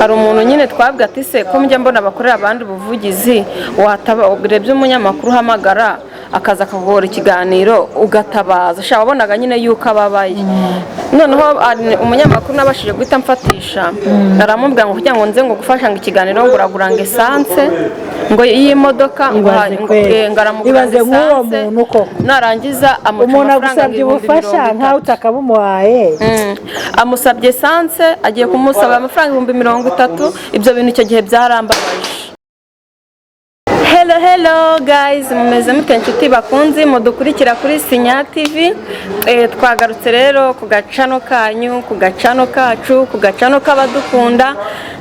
Hari umuntu nyine twabwiye ati: "Se ko mujya mbona bakorera abandi ubuvugizi, wataba urebye umunyamakuru uhamagara akaza akaguhora ikiganiro ugatabaza?" Sha, wabonaga nyine yuko ababaye. Noneho umunyamakuru nabashije guhita mfatisha, aramubwira ngo kugira ngo nze ngo gufasha ngo ikiganiro, ngo uragura ngo essence ngo y'imodoka ngo Ibaze kweli. Ngo aramugura ngo Ibaze nk'uwo essence, muntu koko. narangiza amuca Umuntu amafaranga agusabye ibihumbi ubufasha mirongo nkawe itatu. Utakabumuhaye. Amusabye essence, agiye kumusaba amafaranga 30,000. Ibyo bintu icyo gihe byarambabaje. Hello, hello guys, mumeze mute inshuti bakunzi mudukurikira kuri Sinya TV? Twagarutse rero ku gacano kanyu, ku gacano kacu, ku gacano k'abadukunda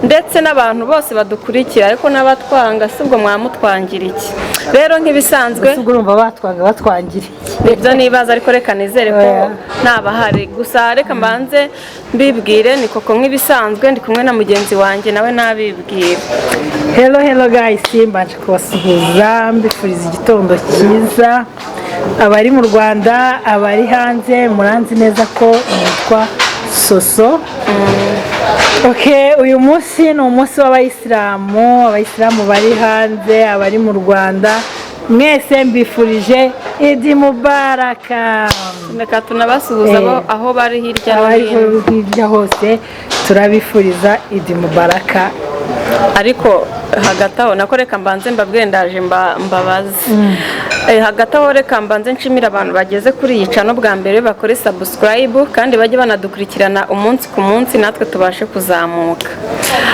ndetse n'abantu bose badukurikira, ariko n'abatwanga si ubwo mwamutwangira iki? Rero nk'ibisanzwe, Ese ubwo urumva batwanga batwangira? Nibyo nibaza, ariko reka nizere ko Oya. ntabahari. Gusa reka mbanze mbibwire, ni koko nk'ibisanzwe ndi kumwe na mugenzi wanjye, nawe nabibwira. Hello, hello guys, mbanje kubasuhuza, mbifuriza igitondo cyiza, abari mu Rwanda, abari hanze. Muranzi neza ko nitwa Soso. Ok, uyu munsi ni umunsi w'abayisilamu. Abayisilamu bari hanze, abari mu Rwanda, mwese mbifurije Idi Mubaraka. Reka tunabasuhuza aho bari hirya no Abari hino. hirya hose turabifuriza Idi Mubaraka. Ariko hagati aho nako reka mbanze mbabwire, ndaje mbabaze. Hagati aho reka mbanze nshimire abantu bageze kuri iyi channel bwa mbere, bakore subscribe kandi bajye banadukurikirana umunsi ku munsi, natwe tubashe kuzamuka.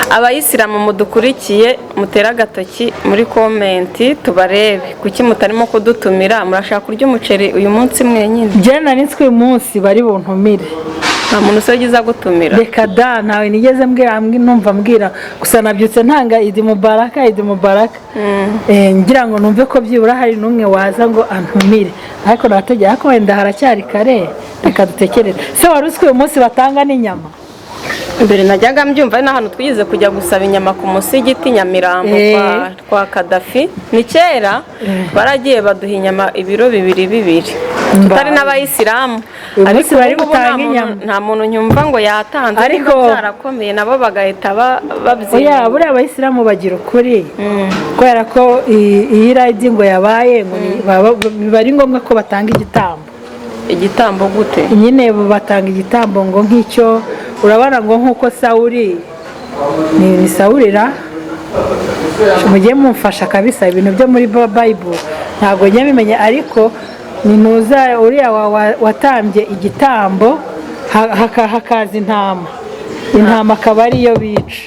Abayisilamu mudukurikiye, mutere agatoki muri comment tubarebe. Kuki mutarimo kudutumira? Murashaka kurya umuceri uyu munsi mwenyine? Njye nari nzi ko uyu munsi bari buntumire. Nta muntu se ugize agutumira? Reka da, ntawe nigeze mbwira, numva mbwira gusa. Nabyutse ntanga Idi Mubaraka, Idi Mubaraka, ngira ngo numve ko byibura hari n'umwe waza ngo antumire, ariko nategera, ariko wenda haracyari kare, reka dutekereze. Se wari uzi ko uyu munsi batanga n'inyama? Mbere najyaga mbyumva, ari n'ahantu twigeze kujya gusaba inyama ku musigiti Nyamirambo kwa Kadafi, ni kera, baragiye baduha inyama ibiro bibiri bibiri, tutari n'abayisilamu. Uyu munsi Ariko bari ubu ngubu nta butange inyama. Nta muntu nyumva ngo yatanze, ariko byarakomeye nabo bagahita Oya, babyemera. Buriya abayisilamu bagira ukuri, kubera ko iyi rayidi ngo yabaye ngo biba ari ngombwa ko batanga igitambo. Igitambo gute? Nyine batanga igitambo ngo nk'icyo urabona ngo nk'uko Sawuri ni Sawurira, mujye mumfasha kabisa, ibintu byo muri Bible ntabwo njya bimenya, ariko ni ntuza uriya watambye igitambo, hakaza intama, intama akaba ariyo bica.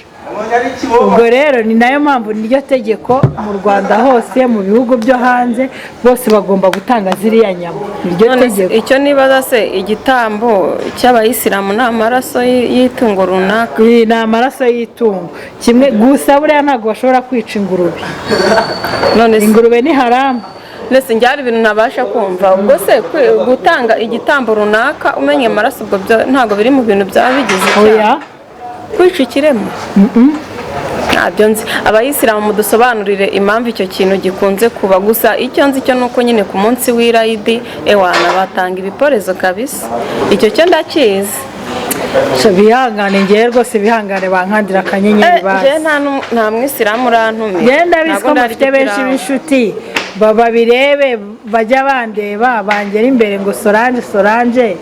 Ubwo rero ni nayo mpamvu niryo tegeko mu Rwanda hose, mu bihugu byo hanze bose bagomba gutanga ziriya nyama, niryo None se, tegeko. icyo nibaza se, igitambo cy'abayisilamu ni amaraso y'itungo runaka? Iyi ni amaraso y'itungo kimwe gusa, buriya ntabwo bashobora kwica ingurube. None se Ingurube ni haramu. Ndetse njye hari ibintu ntabasha kumva. Ubwo se gutanga igitambo runaka umenya amaraso, ubwo ntabwo biri mu bintu byaba bigize icyaha? Oya. Kwica ikiremwa ntabyo nzi. Abayisilamu mudusobanurire impamvu icyo kintu gikunze kuba. Gusa icyo nzi cyo ni uko nyine ku munsi w'irayidi, ewana, batanga ibiporezo kabisa, icyo cyo ndakizi. So, bihangane, ngewe rwose bihangane bankandira akanyenyeri. Njyewe Bazi nta mwisilamu urantumira. Njyewe ndabizi Ntabwo ko ndarya mufite benshi ipirawu. b'inshuti, babirebe, bajya bandeba bangera imbere ngo Solange, Solange,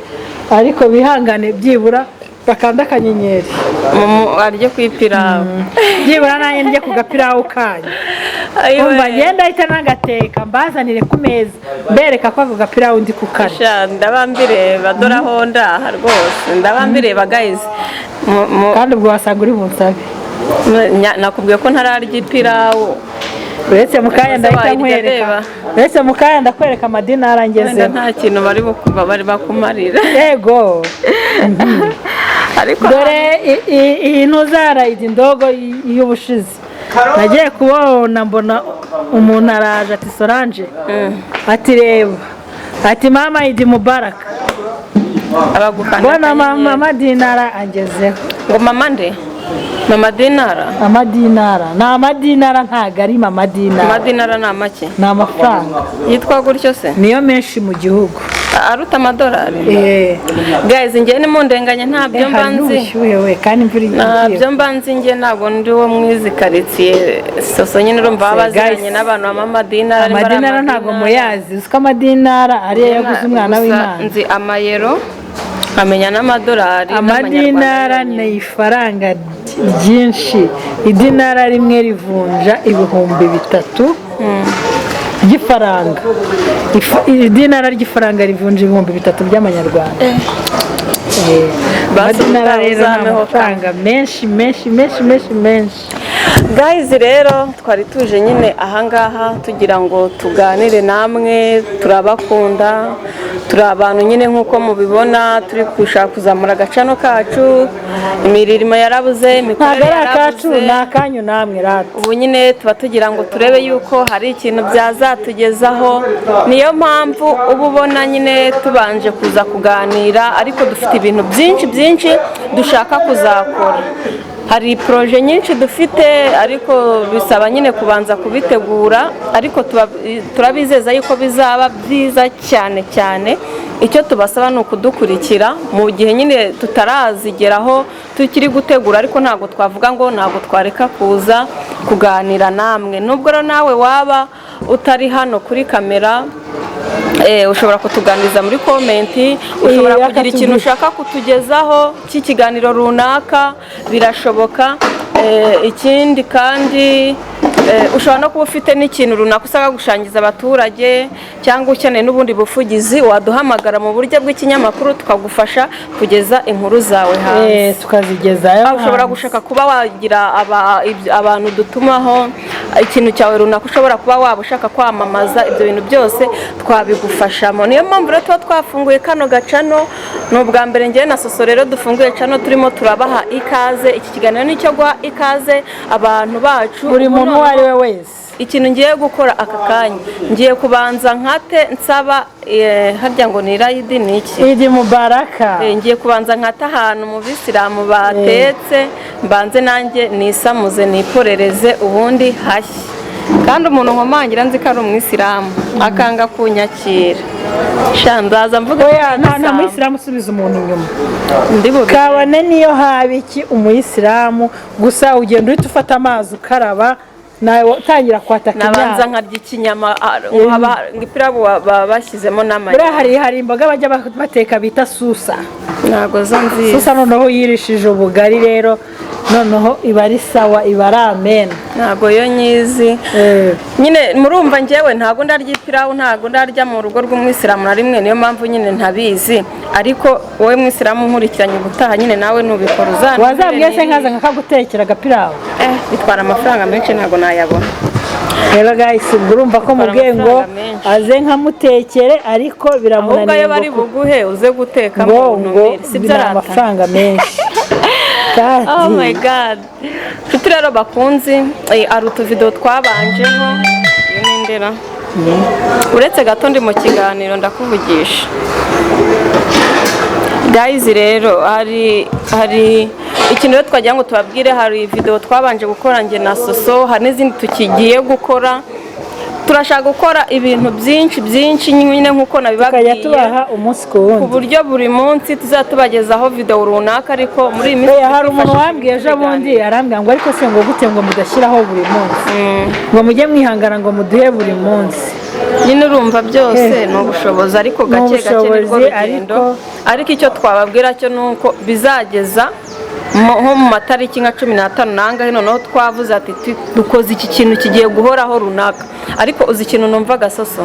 ariko bihangane byibura bakanda akanyenyeri. Arye ku ipirawu. Byibura nanjye ndye ku gapirawu kanyu. Ayiwe. Umva, ngenda ahita nagateka mbazanire ku meza, mbereka ko ako gapirawu ndi kukarya. Sha, ndaba mbireba, dore aho ndaha rwose ndaba mbireba guys. Kandi ubwo wasanga uri bunsabe. Nakubwiye ko ntararya ipirawu. Uretse mu kanya Ese ndahita wayirya nkwereka. ndeba? Uretse mu kanya ndakwereka amadinari Wenda angezeho. nta kintu bari bukuba bari bakumarira. Yego. Ariko Dore iyi ntuzara izi ndogo y'ubushize, nagiye kubona mbona umuntu araje ati: "Solange," ati: "Reba," ati: "Mama, Idi Mubaraka." Abagukanda Mbona akanyenyeri. Mama, dinara angezeho. Ngo mama nde? Mama Dinara. Amadinara ni amadinara, ntabwo ari mama dinara. Amadinara ni amake? Ni amafaranga. Yitwa gutyo se? Niyo menshi mu gihugu. Aruta amadolari? Eh. Guys, njye nimundenganye, ntabyo mba Hari nzi. n'ubushyuhe we, kandi imvura igiye. Ntabyo mba nzi, njye ntabwo ndi wo mwizi karitsiye. Soso nyine urumva baba baziranye Guys, n'abantu bama amadinara, arimo ari. Amadinara ntabwo muyazi? Uzi ko amadinara ariyo yaguze umwana Gusa w'Imana? nzi amayero, nkamenya n'amadolari Amadinara n'amanyarwanda. Ni ifaranga ryinshi. Idinara rimwe rivunja 3000 ry'ifaranga. Idinara ry'ifaranga rivunja 3000 by'amanyarwanda. Basi. Amadinara rero ni uzameho. amafaranga menshi menshi menshi menshi menshi. Guys, rero twari tuje nyine ahangaha tugira ngo tuganire namwe. Turabakunda, turi abantu nyine nk'uko mubibona turi gushaka kuzamura agacano kacu. Imirimo yarabuze, Ntabwo imikorere ari akacu, yarabuze. ni akanyu namwe rata. Ubu nyine tuba tugira ngo turebe yuko hari ikintu byazatugezaho. Niyo mpamvu uba ubona nyine tubanje kuza kuganira, ariko dufite ibintu byinshi byinshi dushaka kuzakora. Hari projet nyinshi dufite, ariko bisaba nyine kubanza kubitegura. Ariko turabizeza yuko bizaba byiza cyane cyane. Icyo tubasaba ni ukudukurikira mu gihe nyine tutarazigeraho, tukiri gutegura, ariko ntabwo twavuga ngo ntabwo twareka kuza kuganira namwe. Nubwo rero nawe waba utari hano kuri kamera, ushobora kutuganiriza muri comment, ushobora kugira ikintu ushaka kutugezaho cy'ikiganiro runaka, birashoboka. Ikindi kandi, ushobora no kuba ufite n'ikintu runaka usaba gushangiza abaturage, cyangwa ukeneye n'ubundi buvugizi, waduhamagara mu buryo bw'ikinyamakuru tukagufasha kugeza inkuru zawe hanze. Tukazigezayo Ushobora hanze. gushaka kuba wagira abantu dutumaho ikintu cyawe runaka, ushobora kuba waba ushaka kwamamaza, ibyo bintu byose twabigufashamo. Niyo mpamvu rero tuba twafunguye kano gacano. Ni ubwa mbere ngewe na Soso rero dufunguye cano, turimo turabaha ikaze. Iki kiganiro ni icyo guha ikaze abantu bacu. Buri Ubu muntu uwo noneho ari we wese. ikintu ngiye gukora aka kanya, ngiye kubanza nkate nsaba, harya ngo ni irayidi, ni iki? Idi Mubaraka. Ngiye kubanza nkate ahantu mu bisilamu batetse, mbanze nanjye nisamuze, niporereze, ubundi hashye. Kandi umuntu nkomangira nzi ko ari umwisilamu akanga kunyakira, sha nzaza mvuga. Oya, nta muyisilamu usubiza umuntu inyuma. Ndi bubi. Kabone niyo haba iki, umuyisilamu gusa ugenda uhita ufata amazi ukaraba, nawe utangira kwataka Nabanza imyaka. nkarya ikinyama, ngo ipirawu baba bashyizemo n'amagi. Buriya hari imboga bajya bateka bita susa. Ntabwo zo nziza. Susa noneho yirishije ubugari rero, noneho iba ari sawa, iba ari amena. Ntabwo yo nyizi. Nyine murumva njyewe ntabwo ndarya ipirawu, ntabwo ndarya mu rugo rw'umwisilamu na rimwe, niyo mpamvu nyine ntabizi. Ariko wowe mwisilamu nkurikiranye, ubutaha nyine nawe nubikora uzantumire. Wazabwiye se Nirire. nkaza nkakagutekera agapirawu? Bitwara amafaranga menshi, ntabwo nayabona. Rero guys, ubwo urumva ko Bitwara mubwiye ngo amafaranga menshi. aze nkamutekere, ariko Ahubwo biramunaniye ayo bari ngo buguhe uze guteka ngo mu ngo ntumire, si byo ni rata? amafaranga menshi kandi. Oh my God! Nshuti rero bakunzi, hari utuvidewo twabanjeho. Iyo ni ndera. Uretse gato, ndi mu kiganiro, ndakuvugisha. Guys, rero hari ikintu rero twagira ngo tubabwire. Hari video twabanje gukora njye na Soso, hari n'izindi tukigiye gukora. Turashaka gukora ibintu byinshi byinshi nyine nk'uko Tukajya nabibabwiye, tubaha umunsi ku ku wundi, buryo buri munsi tuzajya tubagezaho video runaka. Ariko muri iyi minsi Oya, hari umuntu twifashisha wambwiye ejo bundi, ibiganiro. arambwira ngo ariko se ngo gute ngo mudashyiraho buri munsi, ngo mujye mwihangana ngo muduhe buri munsi. Nyine urumva byose ni ubushobozi, ariko Ni gake gake nirwo ubushobozi, rugendo. Ariko icyo twababwira cyo ni uko bizageza nko mu matariki nka 15 nangahe, noneho twavuze ati dukoze iki kintu kigiye guhoraho runaka. Ariko uzi ikintu numvaga, Soso?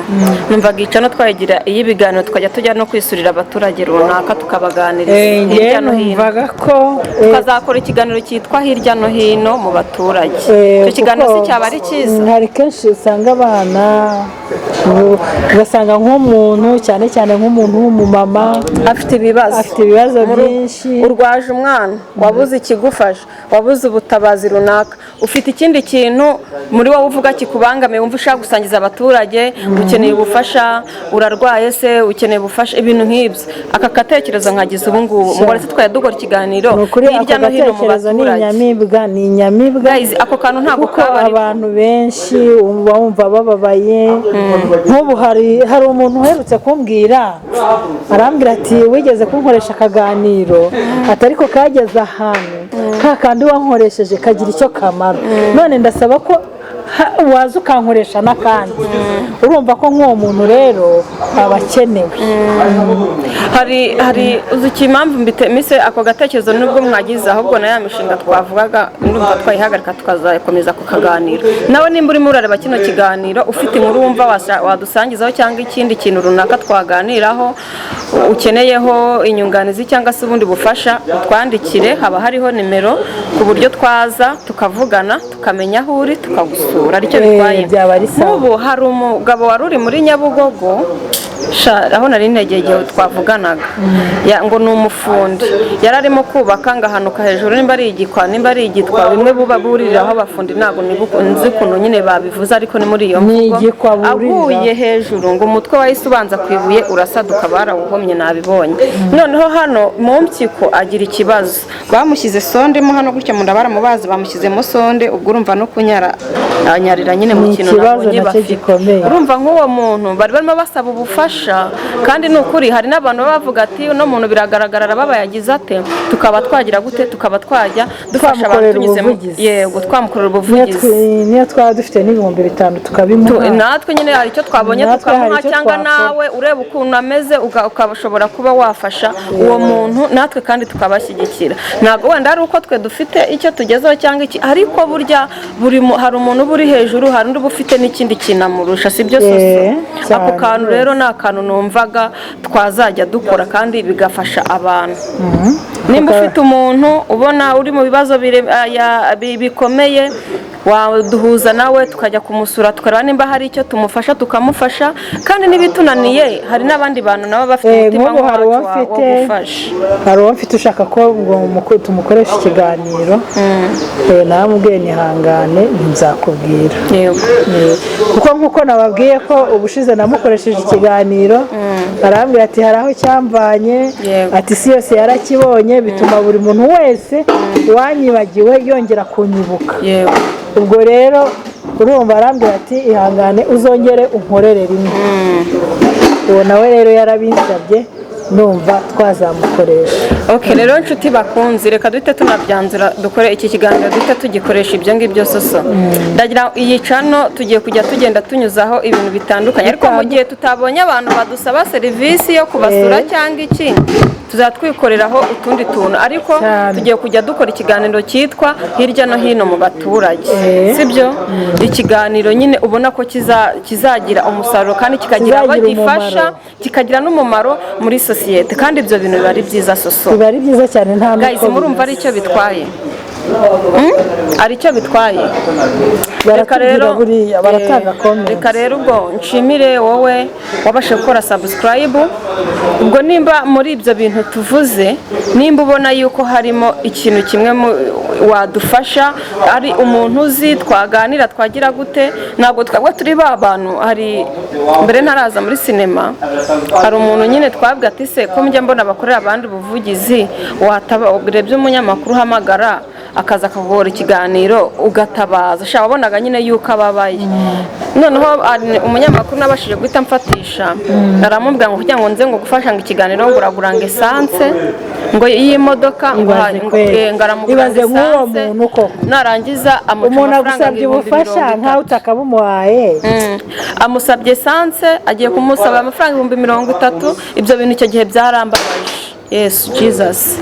Numvaga icano twayigira iy'ibiganiro, tukajya tujya no kwisurira abaturage runaka, tukabaganiriza Njye hirya no hino. numvaga ko Tukazakora ikiganiro cyitwa "Hirya no hino mu baturage". Icyo kiganiro kuko si cyaba ari cyiza? Hari kenshi usanga abana ugasanga nk'umuntu, cyane cyane nk'umuntu w'umumama, Afite ibibazo. afite ibibazo Mu rugo. byinshi. Urwaje umwana, wabuze ikigufasha, wabuze ubutabazi runaka. Ufite ikindi kintu muri wowe uvuga kikubangamiye, wumva ushaka gusangiza abaturage, ukeneye ubufasha, urarwaye se, ukeneye ubufasha, ibintu nk'ibyo. Aka gatekerezo nkagize ubu ngubu, ngo ndetse twajya dukora ikiganiro Ni ukuri, ako hirya no hino mu gatekerezo ni baturage. inyamibwa, ni inyamibwa. Guys, ako kantu ntabwo Kuko kaba ariko. abantu benshi uba wumva bababaye. Nk'ubu hari umuntu uherutse kumbwira, arambwira ati: "Wigeze kunkoresha akaganiro," ati, "ariko kageze ahantu ka kandi wankoresheje kagira icyo kamara. None ndasaba ko waza ukankoresha n'akandi." Urumva ko nk'uwo muntu rero aba akenewe. Hari uzi iki, impamvu mbite ako gatekerezo, nubwo mwagize, ahubwo na ya mishinga twavugaga ndumva twayihagarika, tukazakomeza kukaganira nawe. Nimba urimo urareba kino kiganiro, ufite inkuru wumva wadusangizaho cyangwa ikindi kintu runaka twaganiraho, ukeneyeho inyunganizi cyangwa se ubundi bufasha, utwandikire. Haba hariho nimero ku buryo twaza tukavugana, tukamenya aho uri, tukagusura, aricyo bitwaye. Byaba ari sawa. Nk'ubu hari umugabo wari uri muri Nyabugogo sha, aho nari ntegeye igihe twavuganaga. Ngo ni umufundi, yari arimo kubaka, ngo ahanuka hejuru, nimba ari igikwa, nimba ari igitwa, bimwe buba buririraho abafundi, ntabwo nzi ukuntu nyine babivuze, ariko ni muri iyo Ni mvugo. igikwa burira. Aguye hejuru, ngo umutwe wahise ubanza ku ibuye urasaduka, barawuhomye, nabibonye. Noneho hano mu mpyiko agira ikibazo, bamushyize sonde mo hano gutya mu nda, baramubaze, bamushyizemo sonde. Ubwo urumva no kunyara anyarira nyine mu Ni kintu ikibazo nabonye nacyo bafite. gikomeye. Urumva nk'uwo muntu bari barimo basaba ubufasha, kandi ni ukuri hari n'abantu baba bavuga ati: "Uno muntu biragaragara arababaye, yagize ate?" Tukaba twagira gute? Tukaba twajya dufasha abantu Twamukorera tunyuze mu ubuvugizi. Yego, twamukorera Niyo ubuvugizi. Niyo twaba dufite n'ibihumbi 5 tukabimuha. Natwe nyine hari icyo twabonye Natwe hari tukamuha icyo cyangwa twakora. nawe ureba ukuntu ameze, ukabashobora kuba wafasha uwo muntu, natwe kandi tukabashyigikira. Ntabwo wenda ari uko twe dufite icyo tugezeho cyangwa iki, ariko burya hari umuntu uba uri hejuru, hari undi uba ufite n'ikindi kintu amurusha, si byo soso? Cyane Ako kantu rwose. rero ni akantu numvaga twazajya dukora kandi bigafasha abantu. Nimba ufite umuntu ubona uri mu bibazo bikomeye, waduhuza nawe tukajya kumusura, tukareba nimba hari icyo tumufasha, tukamufasha. Kandi n'ibitunaniye, hari n'abandi bantu nabo bafite umutima Nk'ubu hari uwo nk'uwacu wo mfite gufasha. Hari uwo mfite ushaka ko ngo tumukoreshe ikiganiro. Naramubwiye nihangane nzakubwira. Kuko nk'uko nababwiye ko ubushize namukoresheje ikiganiro, arambwira ati: "Hari aho cyamvanye." Ati: "Isi yose yarakibonye, bituma buri muntu wese wanyibagiwe yongera kunyibuka." Ubwo rero urumva arambwira ati: "Ihangane uzongere unkorere rimwe." Uwo nawe rero yarabinsabye, numva twazamukoresha. Ok, rero nshuti bakunzi, reka duhite tunabyanzura, dukore iki kiganiro, duhite tugikoresha ibyo ngibyo. Soso, ndagira iyi channel tugiye kujya tugenda tunyuzaho ibintu bitandukanye, ariko mu gihe tutabonye abantu badusaba serivisi yo kubasura cyangwa iki, tuzatwikoreraho utundi tuntu, ariko tugiye kujya dukora ikiganiro cyitwa hirya no hino mu baturage. Sibyo? Ikiganiro nyine ubona ko kizagira umusaruro kandi kikagira abo Kizagira gifasha, umumaro. kikagira n'umumaro muri sosiyete, kandi ibyo bintu biba ari byiza, soso. Biba ari byiza cyane, nta Guys, n'uko murumva ari bimeze. icyo bitwaye? Ari icyo bitwaye? Reka Baratubwira rero buriya baratanga comment. Reka rero ubwo nshimire wowe wabashe gukora subscribe. Ubwo nimba muri ibyo bintu tuvuze, nimba ubona yuko harimo ikintu kimwe wadufasha, ari umuntu uzi twaganira, twagira gute, ntabwo twebwe turi ba bantu. Hari mbere ntaraza muri sinema, hari umuntu nyine twabwa ati: "Se ko mujya mbona bakorera abandi ubuvugizi, wataba urebye umunyamakuru uhamagara akaza akaguhora ikiganiro ugatabaza?" Sha, wabonaga nyine yuko ababaye. Noneho umunyamakuru nabashije guhita mfatisha, aramubwira ngo kugira ngo nze ngo gufasha ngo ikiganiro, ngo uragura ngo essence ngo y'imodoka ngo Ibaze ngo kweli. ngo aramugura ngo Ibaze nk'uwo essence, muntu koko. narangiza amuca Umuntu amafaranga agusabye ibihumbi ubufasha mirongo nkawe itatu. utakabamuhaye. Amusabye essence, agiye kumusaba amafaranga 30,000. Ibyo bintu icyo gihe byarambabaje. Yesu Jesus,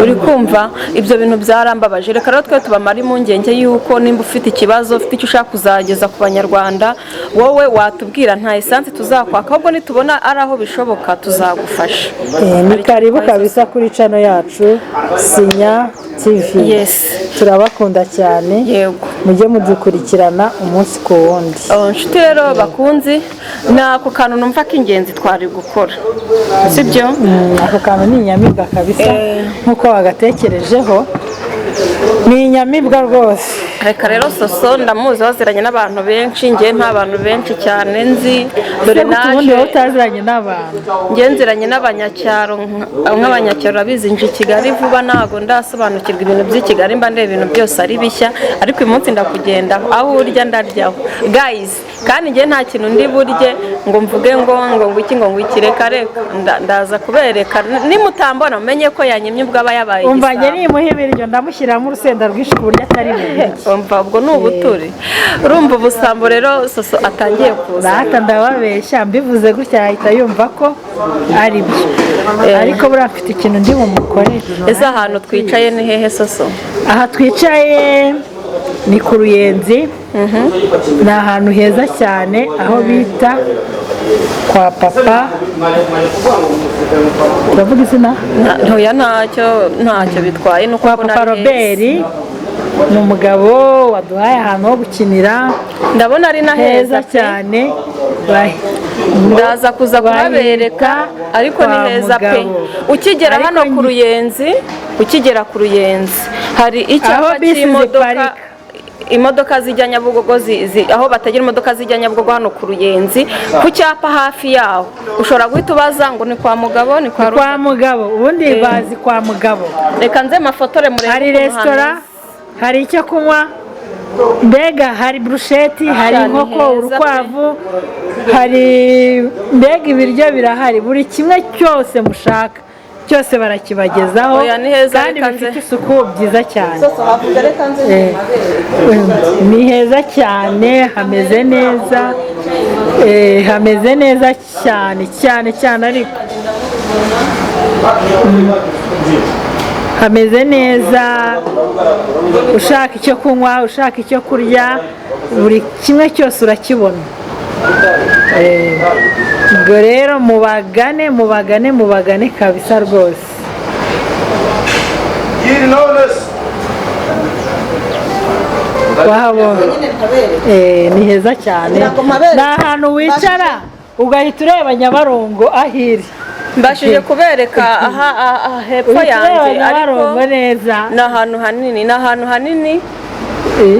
uri kumva ibyo bintu byarambabaje. Reka rero twe tubamara impungenge yuko nimba ufite ikibazo, ufite icyo ushaka kuzageza ku Banyarwanda, wowe watubwira, nta essence tuzakwaka, ahubwo nitubona ari aho bishoboka tuzagufasha. Ni karibu kabisa kuri channel yacu Sinya TV. Turabakunda cyane. Mujye mudukurikirana umunsi ku wundi. Oh, nshuti rero bakunzi, ni ako kantu numva k'ingenzi twari gukora, sibyo? Ako kantu ni inyamibwa kabisa, nk'uko wagatekerejeho, ni inyamibwa rwose. Reka rero, Soso ndamuzi, waziranye n'abantu benshi, njye nta bantu benshi cyane nzi. Dore Ese gute ubundi wowe naje utaziranye n'abantu? Njye nziranye n'abanyacyaro, nk'abanyacyaro urabizi, nje i Kigali vuba, ntabwo ndasobanukirwa ibintu by'i Kigali, mba ndeba ibintu byose ari bishya. Ariko uyu munsi ndakugendaho, aho urya ndaryaho, guys. Kandi njye nta kintu ndi burye ngo mvuge ngo iki, ngo iki. Reka reka, ndaza kubereka. Nimutambona mumenye ko yanyimye, ubwo aba yabaye Umva, njye igisambo. nimuha ibiryo ndamushyiramo urusenda rwinshi ku buryo atari bubirye. Umva, ubwo ni ubuturi, urumva ubusambo rero Soso atangiye kuza. Rata ndababeshya, mbivuze gutya ahita yumva ko ari byo, ariko buriya mfite ikintu ndi bumukorere. Ese ahantu twicaye ni hehe, Soso? Aha twicaye ni ku Ruyenzi, ni ahantu heza cyane, aho bita kwa Papa, turavuga izina? Ntoya, ntacyo bitwaye, nuko Kwa mbona Papa ari heza. Robert ni umugabo waduhaye ahantu ho gukinira. Ndabona ari na Heza heza pe. cyane. Ndaza kuza kuhabereka, Bahita ariko ni kwa heza pe. Mugabo. Ukigera Ariko hano ku Ruyenzi, ukigera ku Ruyenzi hari icyapa Aho bisi cy'imodoka, ziparika. imodoka zijya Nyabugogo, aho bategera imodoka zijya Nyabugogo hano ku Ruyenzi, ku cyapa hafi yaho ushobora guhita ubaza ngo ni kwa Mugabo, ni kwa Kwa Rusa. Mugabo, ubundi bazi kwa Mugabo. Reka nze mafotore murebe Hari ukuntu resitora, hameze. hari icyo kunywa, mbega hari burusheti, hari Cyane inkoko, heza pe. urukwavu, hari mbega ibiryo birahari, buri kimwe cyose mushaka cyose barakibagezaho. Oya, ni heza, Kandi reka bifite nze. isuku, byiza cyane. Soso, havuga, reka nze. Ni heza cyane, hameze neza, hameze neza cyane cyane cyane, ariko hameze neza. Ushaka icyo kunywa, ushaka icyo kurya, buri kimwe cyose urakibona. Ubwo rero mubagane, mubagane, mubagane kabisa rwose. Knowless. Wahabonye? Ni heza cyane, Ntabwo mpabereka. ni ahantu wicara ugahita ureba Nyabarongo aho iri. Mbashije kubereka aha hepfo Uhita ureba yanjye, ariko Nyabarongo neza. ni ahantu hanini, ni ahantu hanini.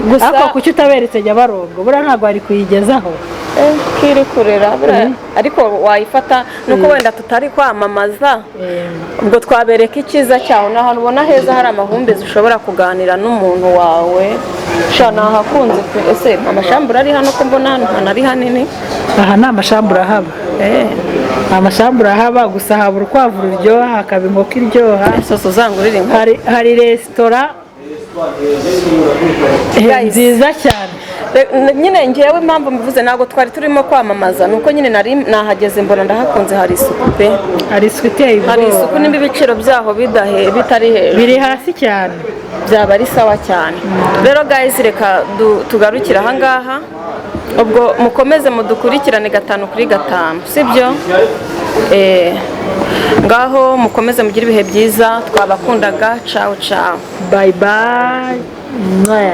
Gusa- Ariko kuki utaberetse Nyabarongo? Buriya ntabwo wari kuyigezaho. Kiri kurera buriya, ariko wayifata nuko wenda tutari kwamamaza, ubwo twabereka icyiza cyaho. Ni ahantu ubona heza, hari amahumbezi, ushobora kuganira n'umuntu wawe. Sha, nahakunze pe. Ese amashambura ari hano, ko mbona hano hantu ari hanini? Aha ni amashambura ahaba. Amashambura ahaba, gusa haba urukwavu ruryoha, hakaba inkoko iryoha. Soso, uzangurire inkoko. Hari resitora Guys. nziza cyane. Nyine ngewe impamvu mbivuze, ntabwo twari turimo kwamamaza, ni uko nyine nari nahageze mbona ndahakunze, hari isuku pe. Hari isuku iteye Hari isuku. ubwoba. Nimba ibiciro byaho bidahe bitari hejuru, Biri hasi cyane. Byaba ari sawa cyane. Rero guys, reka tugarukire ahangaha, ubwo mukomeze mudukurikirane gatanu kuri gatanu, sibyo? Ngaho mukomeze mugire ibihe byiza, twabakundaga. Ciao ciao. Bye bye. Mwah.